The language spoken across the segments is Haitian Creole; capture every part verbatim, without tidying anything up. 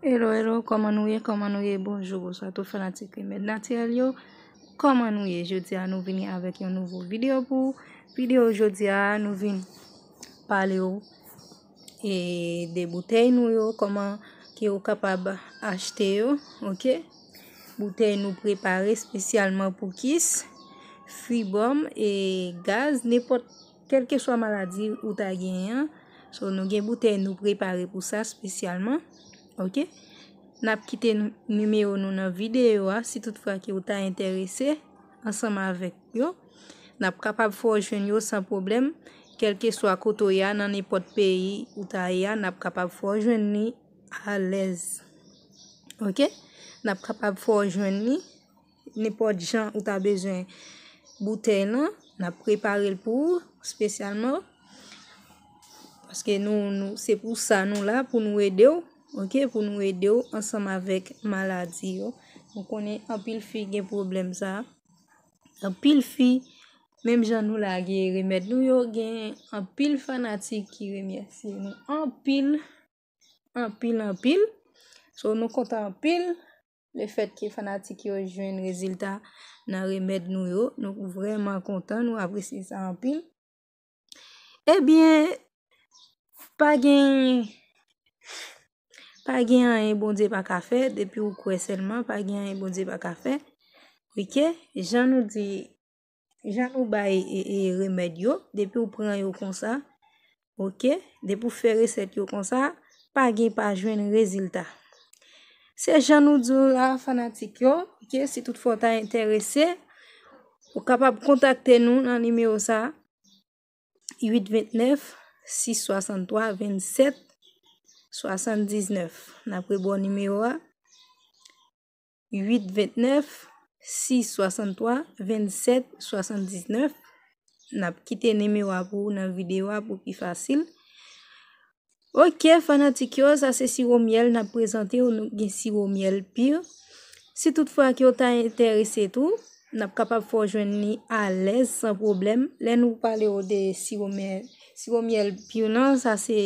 Hello, hello, kòman nou ye? Kòman nou ye? Bonjou, bonswa tout fanatik remèd natirèl yo. Kòman nou ye? Jodi a nou vini avèk yon nouvo videyo pou ou. Videyo jodi a nou vin pale w e de boutèy nou yo, kòman ke ou kapab achte yo, oke? Boutèy nou prepare espesyalman pou kis, fibwòm e gaz, nenpòt kèlkeswa maladi ou ta genyen an. So, nou gen boutèy nou prepare pou sa espesyalman, oke? N ap kite n-, nimewo nou nan videyo a, si toutfwa ke ou ta enterese ansanm avèk yo. N ap kapab fè w jwenn yo san pwoblèm, kèlkeswa kote w ye a, nan nenpòt peyi ou ta ye a, n ap kapab fè w jwenn li alèz. Oke? N ap kapab fè w jwenn li nenpòt jan ou ta bezwen boutèy lan, n ap prepare l pou ou espesyalman. Paske nou, nou, se pou sa nou la, pou nou ede w, oke? Pou nou ede w ansanm avèk maladi yo. Nou konnen anpil fi gen pwoblèm sa. Anpil fi, menm jan nou lage remèd nou yo, gen anpil fanatik ki remèsye nou anpil, anpil, anpil. So, nou kontan anpil lefèt ke fanatik yo jwenn rezilta nan remèd nou yo. Nou vrèman kontan, nou apresye sa anpil. Ebyen, pa gen, pa gen anyen Bondye pa ka fè, depi w kwè sèlman, pa gen anyen Bondye pa ka fè. Oke? Jan nou di, jan nou bay e, e remèd yo, depi w pran yo konsa, oke? Depi w fè resèt yo konsa, pa gen pa jwenn rezilta. Se jan nou di w la, fanatik yo, oke? Si toutfwa w ta enterese, ou kapab kontakte nou nan nimewo sa, uit vennèf, sis swasanntwa, vennsèt swasanndiznèf. N ap rebò nimewo a, uit vennèf, sis swasanntwa, vennsèt swasanndiznèf. N ap kite nimewo a pou ou nan videyo a pou pi fasil. Oke, fanatik yo, sa se siwo myèl n ap prezante w. Nou gen siwo myèl pir. Si toutfwa ke w ta enterese tou, n ap kapab fè w jwenn li alèz, san pwoblèm. Lè nou pale w de siwo myèl, siwo myèl pir lan, sa se,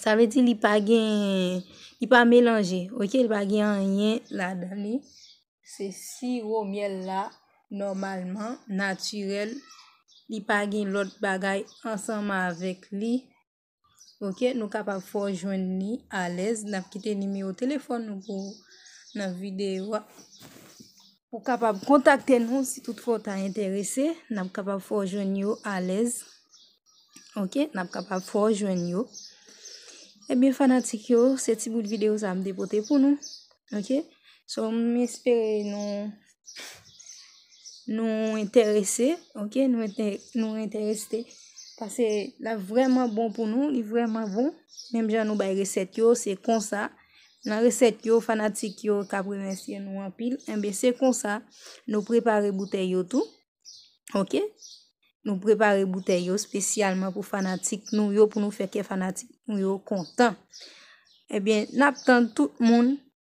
sa vle di li pa gen, li pa melanje, oke? Li pa gen anyen ladan li. Se siwo myèl la, nòmalman, natirèl. Li pa gen lòt bagay ansanm avèk li. Oke, nou kapab fè w jwenn li alèz. N ap kite nimewo telefòn nou pou nan videyo a. Ou kapab kontakte nou si toutfwa w ta enterese. N ap kapab fè w jwenn yo alèz. Oke, n ap kapab fè w jwenn yo. Ebyen, fanatik yo, se ti bout videyo sa m te pote pou nou. Oke? So, m espere nou, nou enterese, oke? Nou ente-, nou enterese. Paske l ap vrèman bon pou nou, li vrèman bon. Menm jan nou bay resèt yo, se konsa. Nan resèt yo, fanatik yo k ap remèsye nou anpil. Enben, se konsa nou prepare boutèy yo tou. Oke? Nou prepare boutèy yo espesyalman pou fanatik nou yo, pou nou fè kè fanatik nou yo kontan. Ebyen, n ap tann tout moun